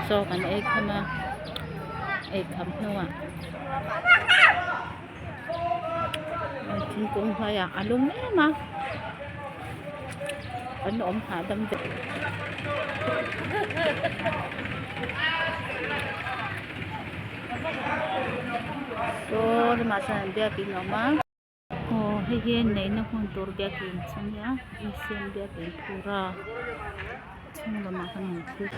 Chaw kan ei kham a ei kham hnuah thingkung hnuaiah a lum em a an awm hahdam ve. Saw lamah chuan biakin a awm a. Aw hei hi neihna hmun tur biakin chu nia Asian biakin phura chhung lamah khan an thil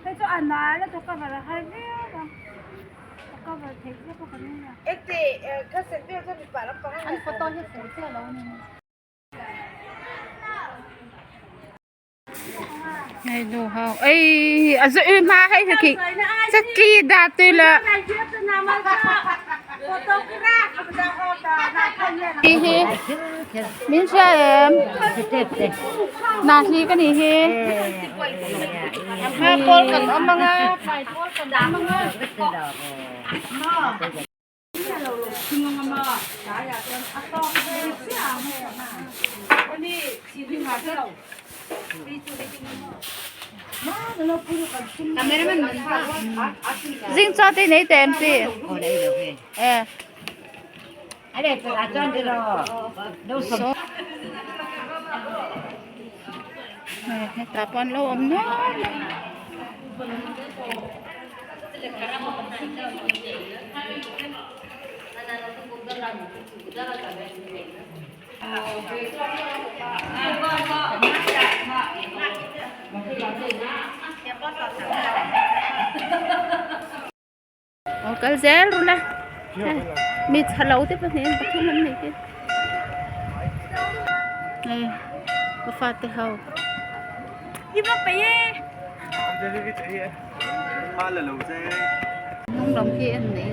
Hei chu a nal a cover a har viau a a cover theih chiah pawh ka ring lo. An photo hi fuh chiah lo a ni. Hei nu ho ei a zu i hma hei hi khi chatli da tui la hi hi min hria em Nahli ka nih hi hma pawl kan awm ang a hmai pawl kan awm ang a. Zing chaw te nei teh em chi? E. Hetah pawh an lo awm nual a. Aw kal zel run a mi chhalo te pahnih an pathum an nih hi hei ka fate ho. Hnung lam khi en nei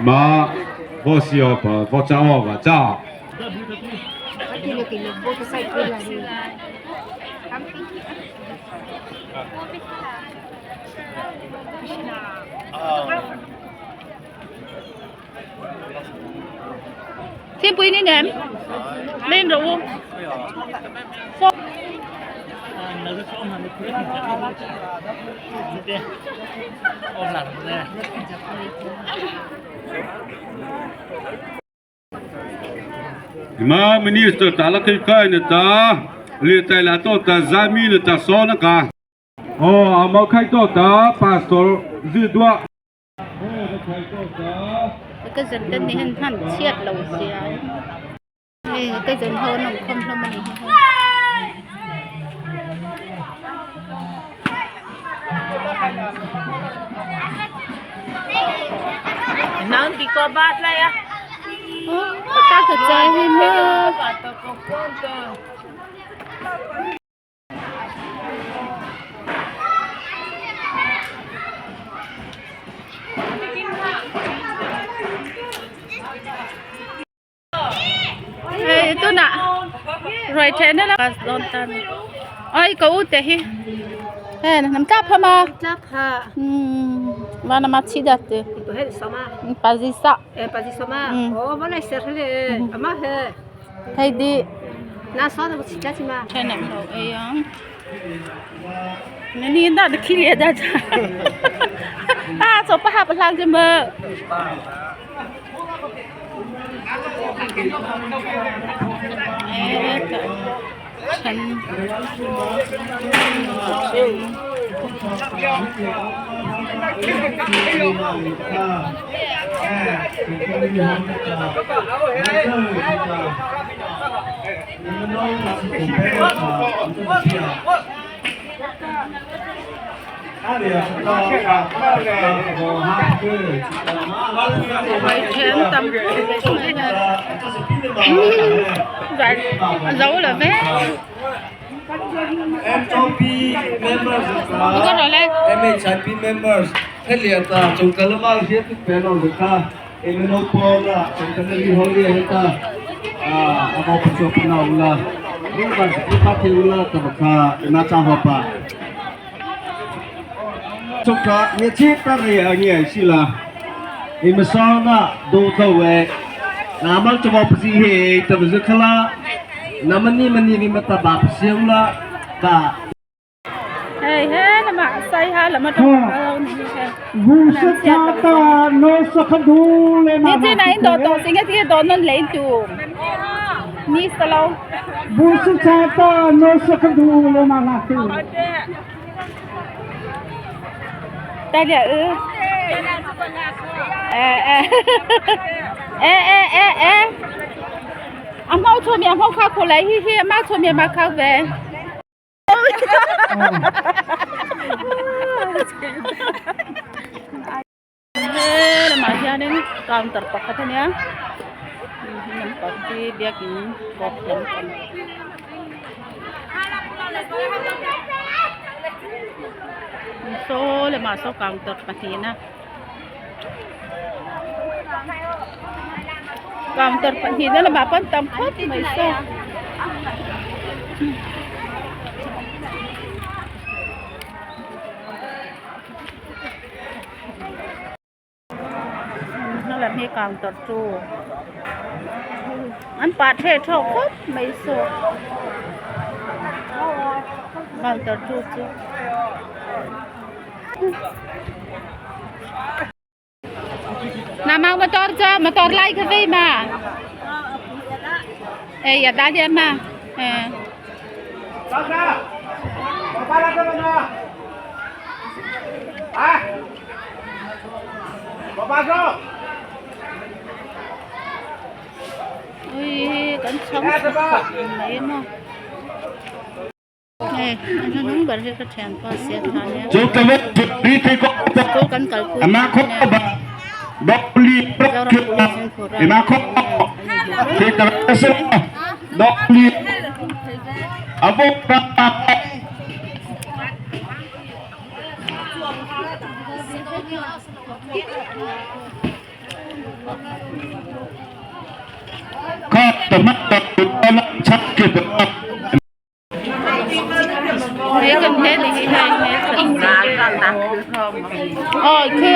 Ma 我是要把我找我找。Thingpui ni nem len rawh u. Ma minister ta la kai kai na ta li tai la to ta zami na ta so na ka. Oh, a mau khai to ta pastor zi dua. Ka zan te ni han han chhiat lo sia hei ka zan ho an awm khawm hlawm a ni hi Hei tunah ruai thehna lam bus dawn ta a ni ai ka u te hi hei hnam tlap hlawm a umm vanama chhi dat te pazisa hei di then an lo ei ang ni da de khi le da cha a chaw pa hap hlang che ma then Then tam zo lo ve MOP members có rồi lên MHIP members heliata chongkalama hiat pelo lekha emeno pola chongkalali holi heta a amo pacho pana ula ruban pa theula tabakha na cha hopa chokka ye chi ta re a nge sila imasana do tho we namal chmo psi he tabzukhala namani mani ni mata ba psiula ba hei he lama sai ha lama tong ni chi na in do to sing cái do non lấy tu ni sa lo ta le ư ê ê ê ê ê ê à mau cho miệng mau khao khổ lấy hi hi mau cho miệng mà khao về he lamah hianin counter pakhat a nia lampang hi biakin kawp lampang. Saw lamah saw counter pahnihna counter pahnihna lamah pawh an tam khawp mai saw. Hmalam hi counter chu an pah theh thawk khawp mai saw counter chu chu. Namang motor cho motor lai kha vei ma ei ya da dia ma eh ui kan chhang khawp mai maw. Hei a hnuhnung ber hi ka thianpa sia thla nia school kan kalpui Zoram Police in phur a Awi khi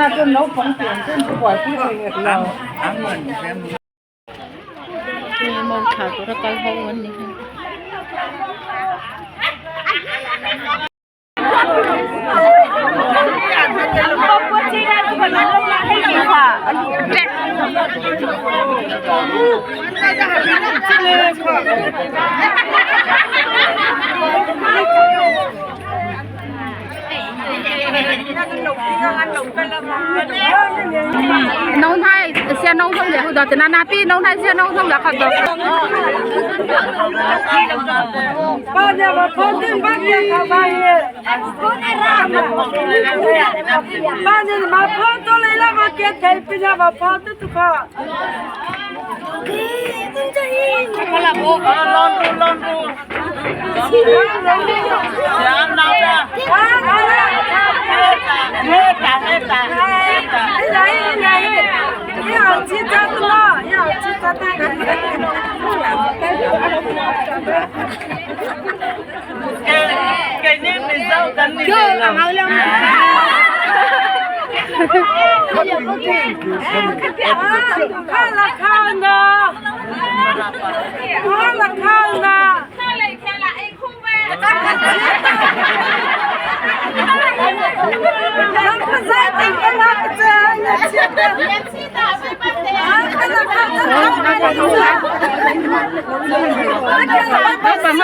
ah mau kan thlah tawh dawn a mau thlah tura kal ho an ni hei. Naupang ho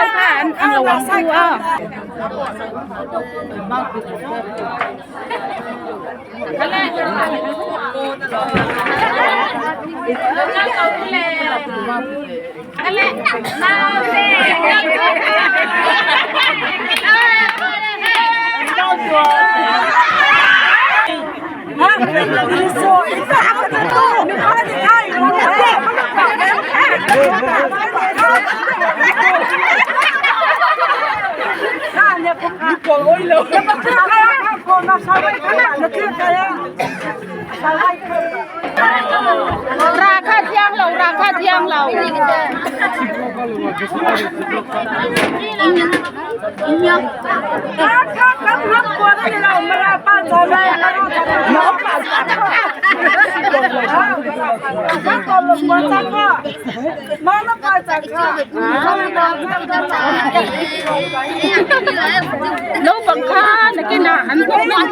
kha an ang lo ang pu a. Rah kha thiang lo, rah kha thiang lo. Naupang kha nakinah an hnawk mai.